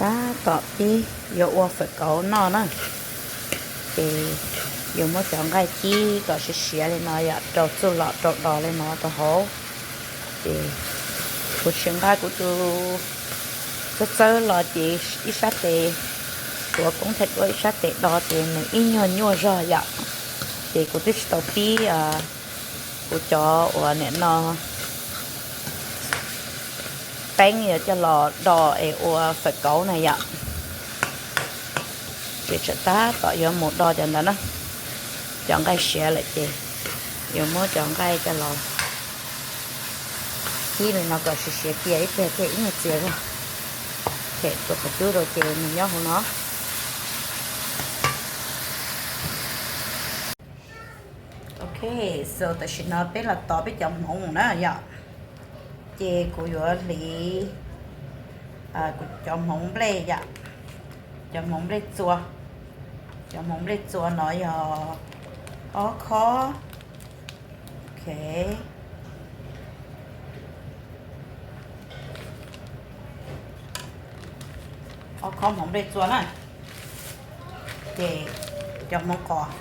Tab tom pib yuav ua fawm kauv noj na, ces yuav muab cov nqaij cib kom siav siav li no yom, rau txuj lom rau dos li no rau hauv. Ces kuv tsis nqa kuv tus txawb txawb los ces ib sab tes tuav koob thaij duab ib sab tes do ces nws ib nyuag nyuaj zog yom. Ces kuv twb tsis tau pib kuv cov uas nim no teeb yuav coj los do es ua fawm kauv na yom. Ces tsam tab tom yuav mus do cov ntawd na, cov nqaij siav lawm ces yuav muab cov nqaij coj los cib li no kom siav siav kiag ib pliag thiaj ib nyuag txias zog. Them tus qhov cub rau ces nws nyob hauv no. Ok, so tam sim no peb los tov peb cov hmoov na yom. Ces kuv yuav hliv kuv cov hmoov nplej yom, cov hmoov nplej txua. Cov hmoov nplej txua no yog ob khob. Ok, ob khob hmoov nplej txua na. Ces cov hmoov qos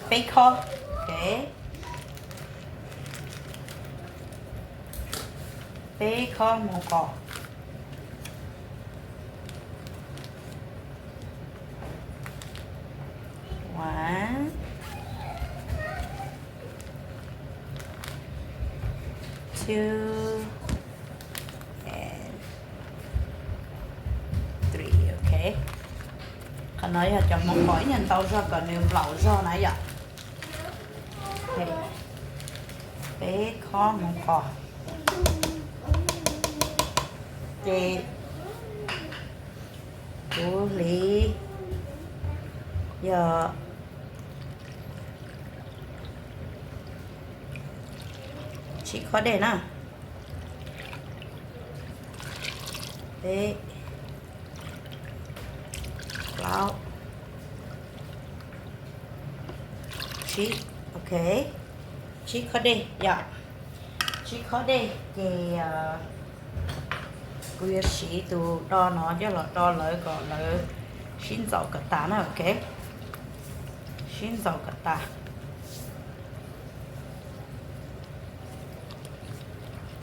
peb khob. Ok, peb khob hmoov qos. One, two, and three. Ok, qhov no yog cov hmoov qos ib nyuag ntau zog kom nws nplaum zog na yom. Peb khob hmoov qos. Ces kuv hliv yog tsib khob dej na. Peb, plaub, tsib. Ok, tsib khob dej yom. Tsib khob dej ces kuv yuav siv tus do no coj los do lawv kom lawv sib ntxaus kom tas na. Ok, sib ntxaus kom tas.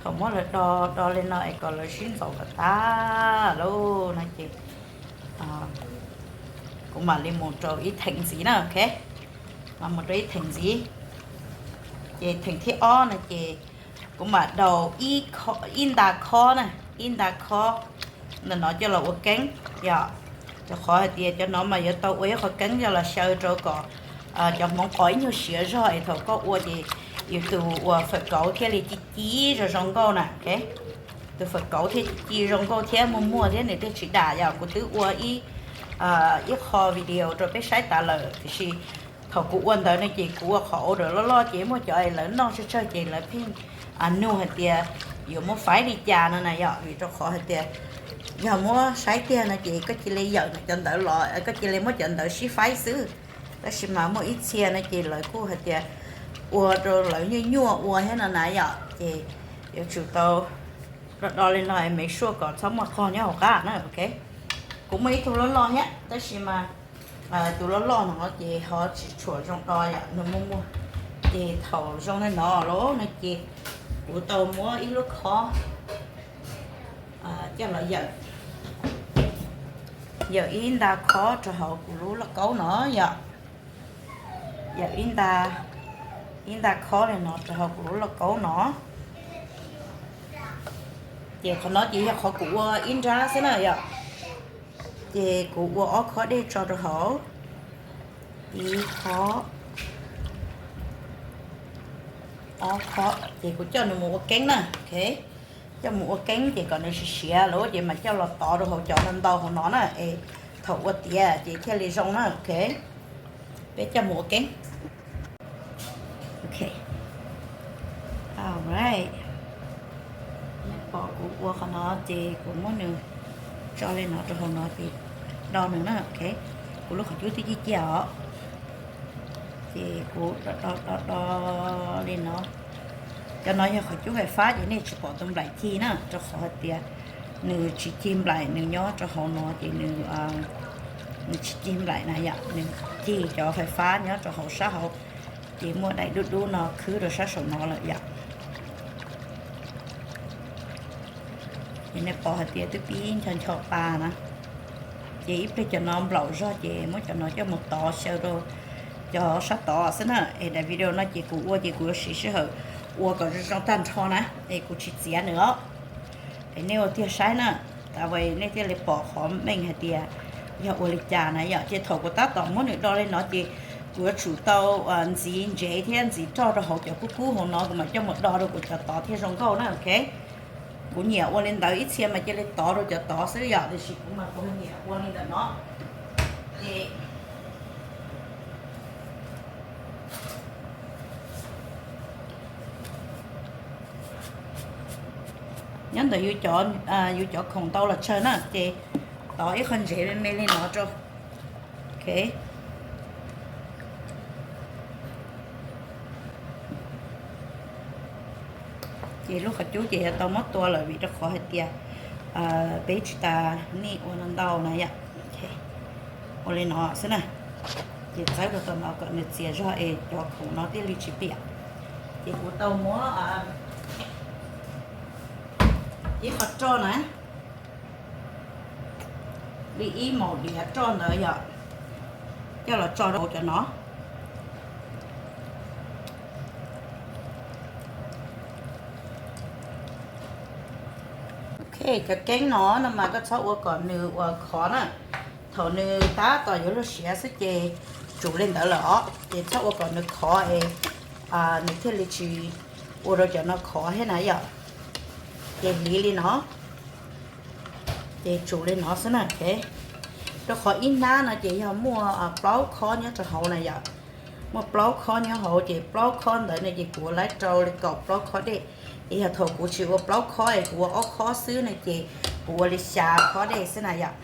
Thaum muab lawv do do li no es kom lawv sib ntxaus kom tas lawm no ces kuv mam li mus rau ib theem ntxiv na. Ok, mam mus rau ib theem ntxiv. Ces theem thib ob no ces kuv mam daus ib nta khob na, ib nta khob ntawm no coj los ua keeb yom. Rau qhov hais tias cov no mas yuav tau ua ib qho keeb coj los xyaw rau kom cov hmoov qos ib nyuag siav zog es thaum koj ua ces yus tus uas fawm kauv thiaj li ci ci zoo zoo nkauj na. Ok, tus fawm kauv thiaj ci ci zoo nkauj thiab muag muag thiab nws thiaj tsis dam. Yog kuv twb ua ib ib qho video rau peb saib tas lawm, tiam sis thaum kuv ua ntawd no ces kuv ua qhov order loj loj ces muaj cov es lawv noj tsawg tsawg ces lawv pheej nug hais tias yuav muab faib li cas no na yom. Vim rau qhov hais tias yog muab saib tiag no ces koj cia li yawm cov ntawd los koj cia li muab cov ntawd sib faib xwb. Tab sis mas muaj ib txhia no ces lawv kuj hais tias ua rau lawv nyuaj nyuaj ua thiab no na yom, ces yuav tsum tau do do li no make sure kom txhob muaj qog nyob hauv qab na. Ok, kuv muaj ib tug loj loj thiab tab sis mas tus loj loj no ces ho tsis tshua zoo do yom, nws muag muag. Ces thaum zoo li no lawm no ces kuv tau muab ib lub khob coj los yawm, yawm ib nta khob rau hauv kuv lub lauj kaub no yom. Yawm ib nta, ib nta khob li no rau hauv kuv lub lauj kaub no. Ces qhov no ces yog qhov kuv ua ib nrab xwb na yom. Ces kuv ua ob khob dej tso rau hauv. Ib khob, ob khob, ces kuv coj nws mus ua keeb na. Ok, coj mus ua keeb ces kom nws siav siav lawm ces mam coj los tov rau hauv cov ntau ntau hauv no na es thaum ua tiav ces thiaj li zoo na. Ok, peb coj mus ua keeb. Ok, alright, nej pom kuv ua qhov no ces kuv muab nws tso li no rau hauv no ces do nws na. Ok, kuv lub qhov cub twb ciaj ciaj os. Ces kuv do do do do li no. Cov no yog qhov cub fais fab ces nej tsis pom tus nplaim ci na, rau qhov hais tias Nws tsis cig nplaim, nws nyob rau hauv no ces nws, nws tsis cig nplaim na yom, nws cig cov fais fab nyob rau hauv sab hauv, ces muaj daim dub dub no khwb rau sab saum no lawm yom. Ces nej pom hais tias twb pib ncho ncho pa na. Ces ib pliag cov no nplaum zog ces muab cov no coj mus tov xyaw rau cov sab tod xwb na. Es daim video no ces kuv ua ces kuv yuav siv sij hawm ua kom zoo zoo tag nrho na, es kuv tsis txiav nws os. Es nej ua tiag saib na, tas vas nej thiaj li pom qhov meej hais tias yog ua li cas na yom. Ces thaum kuv tab tom muab nws do li no ces kuv yuav tsum tau ntxiv ntsev thiab ntxiv roj rau hauv cov kub kub hauv no kuv mam coj mus do rau kuv cov tod thiaj zoo nkauj na, ok. Kuv nyiam ua li ntawd, ib txhia mas cia li tov rau cov tod xwb yom, tiam sis kuv mas kuv nyiam ua li ntawm no. Ces nyob ntawm yus cov khoom ntau los tsawg na, ces tov ib qho ntsev me me li no rau. Ok. Ces lub qhov cub ces yuav tau muab tua lawm vim rau qhov hais tias peb tsis tas nij ua no ntau na yom. Ua li no xwb na. Ces txawb rau tom no kom nws txias zog es cov khoom no thiaj li tsis piam. Ces kuv tau muab ib qho roj na, li ib maum diav roj ntawd yom, coj los tso rau cov no. Ok, cov keeb no no mas koj txhob ua kom nws ua khov na. Thaum nws tab tom yuav luag siav xwb ces tsum li ntawd lawm os, ces txhob ua kom nws khov es nws thiaj li tsis ua rau cov no khov thiab na yom. Ces hliv li no, ces tsum li no xwb na. Rau qhov ib hnab no ces yog muaj plaub khob nyob rau hauv na yom. Muaj plaub khob nyob hauv ces plaub khob ntawd no ces kuv ua laib rau li kaum plaub khob dej. Es yog thaum kuv tsis ua plaub khob es kuv ua ob khob xwb no ces kuv ua li xya khob dej xwb na yom.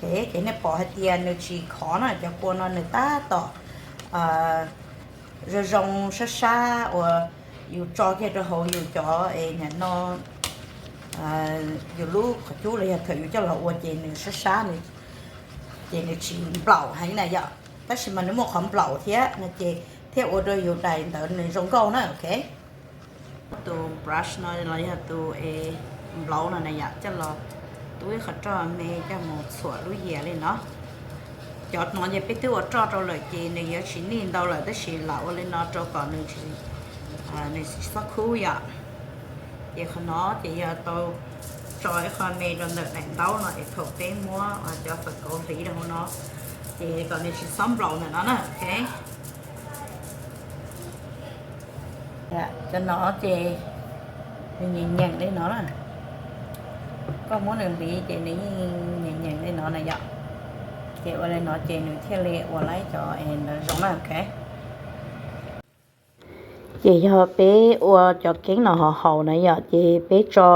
Ces nej pom hais tias nws tsis khov na, cov kua no nws tab tom zoo zoo sab sab uas yus tso kiag rau hauv yus cov es nim no yus lub qhov cub los yog thaum yus coj los ua ces nws sab sab, ces nws tsis nplaum heev na yom. Tab sis mas nws muaj qhov nplaum thiab no ces thiaj ua rau yus daim ntawd nws zoo nkauj na, ok. Tus brush no los yog tus es nplaum no na yom, coj los tub ib qho roj me coj mus txhuam lub yias li no. Cov no ces peb twb ua roj rau lawm ces nws yuav tsis nij ntau lawm, tab sis lam ua li no rau kom nws tsis, nws tsis txhob khub yom. Ces qhov no ces yog tau tso ib qho me rau ntawm daim ntaub no es thaum peb muab cov fawm kauv hliv rau hauv no ces kom nws tsis txhob nplaum ntawm no na, ok. Cov no ces nws nyeem nyeem li no na. Koj muab nws hliv ces nws yeej nyeem nyeem li no na yom. Ces ua li no ces nws thiaj li ua laib cov es ntawd zoo na, ok. Ces yog peb ua cov keeb no ho haus na yom, ces peb tso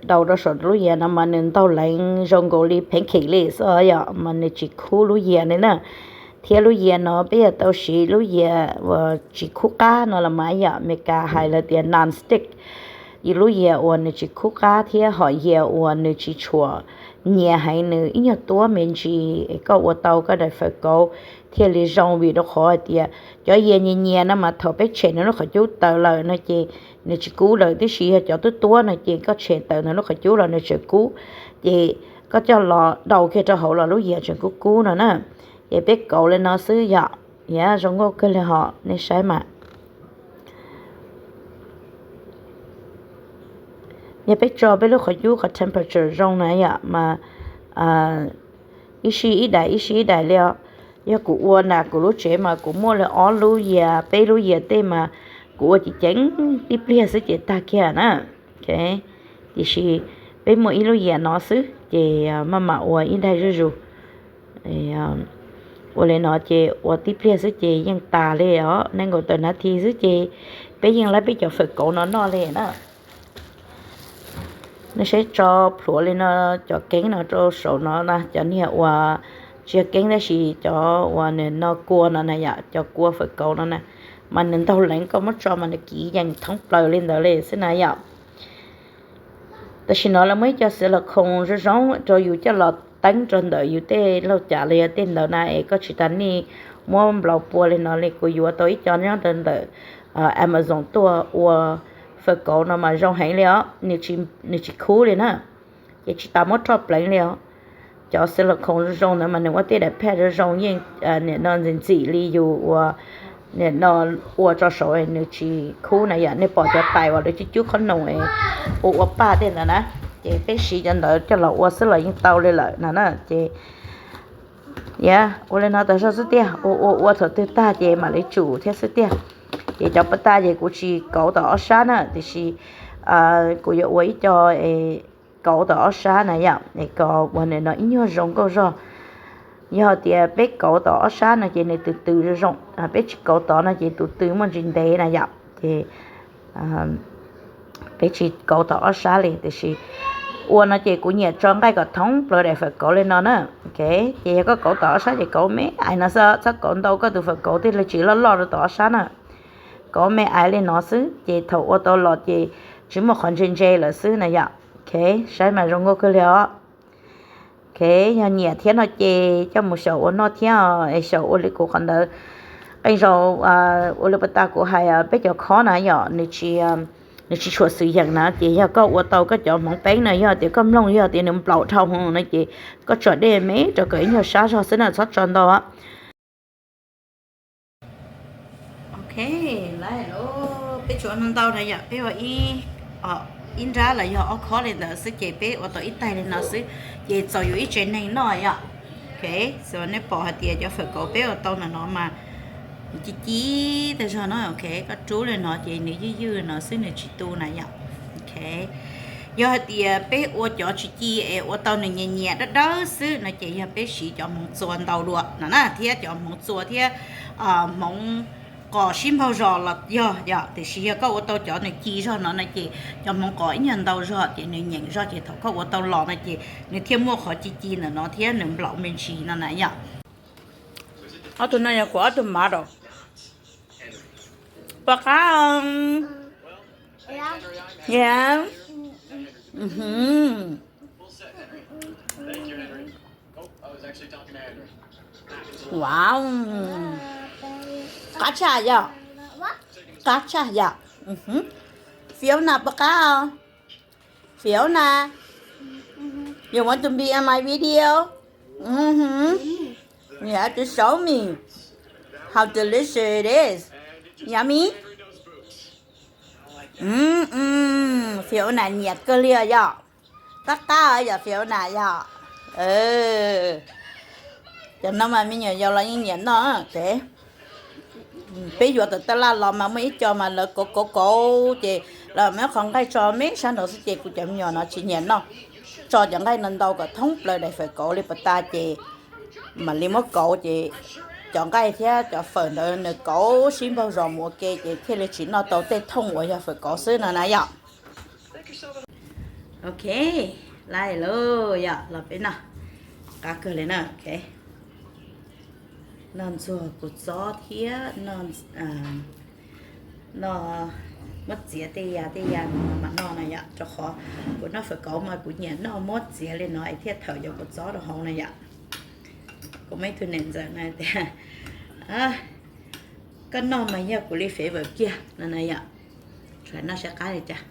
daus rau saum lub yias no mas nws ntaug leev zoo nkaus li pancake li xwb yom, mas nws tsis khub lub yias li na. Thiab lub yias no peb yuav tau siv lub yias uas tsis khub qab no los mas yom, Amelikas hais lawv tias non-stick. Yus lub yias uas nws tsis khub qab thiab hom yias uas nws tsis tshua nyias heev, nws ib nyuag tuab me ntsis es koj ua tau koj daim fawm kauv thiaj li zoo, vim rau qhov hais tias cov yias nyias nyias no mas thaum peb tshem nws lub qhov cub tawm lawm no ces nws tsis kub lawm, tiam sis yog cov tuab tuab no ces koj tshem tawm nws lub qhov cub los nws tseem kub. Ces koj coj los daus kiag rau hauv los lub yias tseem kub kub no na. Ces peb kauv li no xwb yom, yam zoo nkauj kawg li hos, nej saib mas. Yog peb tso peb lub qhov cub qhov temperature zoo na yom mas ib sij ib daim ib sij ib daim li os. Yog kuv ua na kuv lub tsev mas kuv muaj li ob lub yias peb lub yias tej mas kuv ua ceev ceev tib pliag xwb ces tag kiag na. Tiam sis peb muaj ib lub yias no xwb ces maj mam ua ib daim zuj zus. Ua li no ces ua tib pliag xwb ces yeej tas li os, nees nkaum tawm nas this xwb ces peb yeej laib peb cov fawm kauv no noj li na. Nej saib tso plhuav li no cov keeb no rau saum no na, cov niag uas tsis yog keeb tab sis cov uas nws no kua no na yom, cov kua fawm kauv no na, mas nws ntaug leev koj muab tso mas nws kiv yees thoob plaws li ntawd li xwb na yom. Tam sim no lawv muaj ib co silicone zoo zoo rau yus coj los teeb rau ntawm yus tej laug cas los yog tej ntawd na, es koj tsis tas nej muab nplaus pua li no li, kuv yuav tau ib co nyob rau ntawm Amazon tuaj ua fawm kauv no mas zoo heev li os, nws tsis khub li na, ces tsis tas muab roj pleev li os. Cov silicone zoo zoo ntawd mas nws ua tej daim pad zoo zoo yeej nim no ntxim ntxim li yus ua nim no ua tso saud nws tsis khub na yom. Nej pom cov tais uas lawv cub cub qhob noom ua ua paj tej ntawd na, ces peb siv cov ntawd coj los ua xwb los yeej tau li lawm no na. Ces ua li no tas zog xwb tiag, ua ua ua thaum twg tag ces mam li tsum thiab xwb tiag. Ces cov pas tas ces kuv tsis kauv tom ob sab na, tiam sis kuv yuav ua ib co kauv tom ob sab na yom, es kom ua nim no ib nyuag zoo nkauj zog. Yog tias peb kauv tom ob sab no ces nws tws tws zoo zoo, peb tsis kauv tod no ces tus tw muaj ntsis ntev na yom. Ces peb tsis kauv tom ob sab li, tiam sis ua no ces kuv nyiam tso nqaij kom thoob plaws daim fawm kauv li no na. Ok, ces yog koj kauv tom ob sab ces kauv me ais no xwb, txhob kauv ntau, koj tus fawm kauv thiaj li tsis loj loj rau tom ob sab na. Kauv me ais li no xwb ces thaum ua tau los ces tsis muaj qhov ntse ntse lawm xwb na yom. Ok, saib mas zoo nkauj kawg li os. Ok, yog nyiam thiab no ces coj mus xyaum ua noj thiab, xyaum ua li kuv qhov ntawd. Qee zaus ua li pas tas kuv hais peb cov khob na yom, nws tsis tshuam xwm yeem na, ces yog koj ua tau koj cov hmoov peeb na, yog tias koj mloog yog tias nws nplaum dhau hwv no ces koj tsom dej me rau kom ib nyuag sab zog xwb na, txhob tso ntau. Ok, peb tsuas ua ntau na yom, peb ua ib nrab los yog ob khob li ntawd xwb ces peb ua tau ib taig li no xwb, ces txaus yus ib tsev neeg noj yom. Ok, xyov nej pom hais tias cov fawm kauv peb ua tau ntawm no mas ci ci tas zog no. Ok, koj rub li no ces nws ywj ywj no xwb, nws tsis tu na yom. Ok, yog hais tias peb ua cov tsis ci es ua tau nws nyias nyias dawb dawb xwb no ces yog peb siv cov hmoov txua ntau dua no na, thiab cov hmoov txua thiab hmoov qos sib npaug zos los yog yom, tiam sis yog koj ua tau cov nws ci zog no no ces cov hmoov qos ib nyuag ntau zog ces nws nyeem zog ces thaum koj ua tau los no ces nws thiaj muaj qhov ci ci ntawm no thiab nws nplaum me ntsis no na yom. Ob tug no yog kuv ob tug model. Pom qab. Yeah. Wow. Qab tshaj yom. Qab tshaj yom. Fiona pom qab os. Fiona, you want to be in my video? You have to show me how delicious it is. Yummy? Fiona nyiam kawg li os yom. Qab qab yom Fiona yom. Cov no mas me nyuam yaus los yeej nyiam noj. Peb yuav tawm tab laj los mas muaj ib co mas lawv kauv kauv kauv ces lawv muab qhov nqaij tso me sab nraud xwb ces kuv cov me nyuam no tsis nyiam noj. Tso cov nqaij no ntau kom thoob plaws daim fawm kauv li pas tas ces mam li muab kauv ces cov nqaij thiab cov fawm ntawd nws kauv sib npaug zos mus ua ke ces thiaj li tsis noj tau tej thooj uas yog fawm kauv xwb no na yom. Ok, laj lauj yom, los peb noj. Qab kawg li na. Ok, noj ntxuag kuv txob thiab noj muab txiav tej yam tej yam no mam noj na yom, rau qhov kuv noj fawm kauv mas kuv nyiam noj muab txiav li no es thiaj thawm cov kua txob rau hauv na yom. Kuv muaj ib tug niam ntxawm na tias koj noj mas yog kuv li favorite kiag no na yom. Tsuas noj saib qab li cas.